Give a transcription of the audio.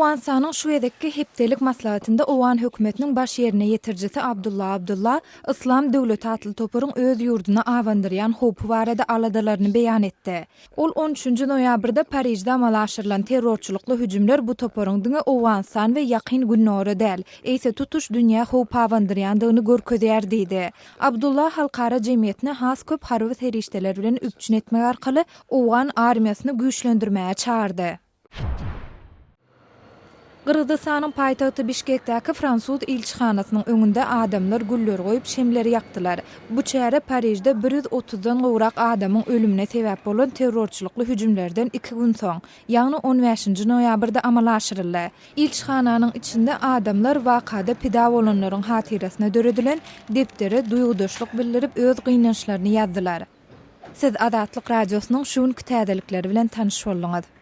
Owganystanyň şu gezekki hepdelik maslahatynda owgan hökümetiniň baş ýerine ýetirijisi Abdullah Abdullah Yslam döwleti atly toparyň öz ýurduna abandyrýan howpy barada aladalaryny beýan etdi. Ol on üçünji noýabrda Parižde amala aşyrylan terrorçylykly hüjümler bu toparyň diňe Owganystan we Ýakyn Gündogara däl, eýse tutuş dünýä howp abandyrýandygyny görkezýär diýdi. Abdullah halkara jemgyýetini has köp harby serişdeler bilen üpjün etmek arkaly owgan armiýasyny güýçlendirmäge çagyrdy. Gyrgyzystanyň paýtagty Bişkekdäki fransuz ilçihanasynyň öňünde adamlar güller goýup, şemleri ýakdylar. Bu çäre Parižde bir ýüz otuzdan gowrak adamyň ölümine sebäp bolan terrorçylykly hüjümlerden iki gün soň, ýagny on bäşinji noýabrda amala aşyryldy. Ilçihananyň içinde adamlar wakada pida bolanlaryň hatyrasyna döredilen depdere duýgudaşlyk bildirip öz gynançlaryny ýazdylar. Siz Azatlyk Radiosynyň şu günki täzelikleri bilen tanyş bolduňyz.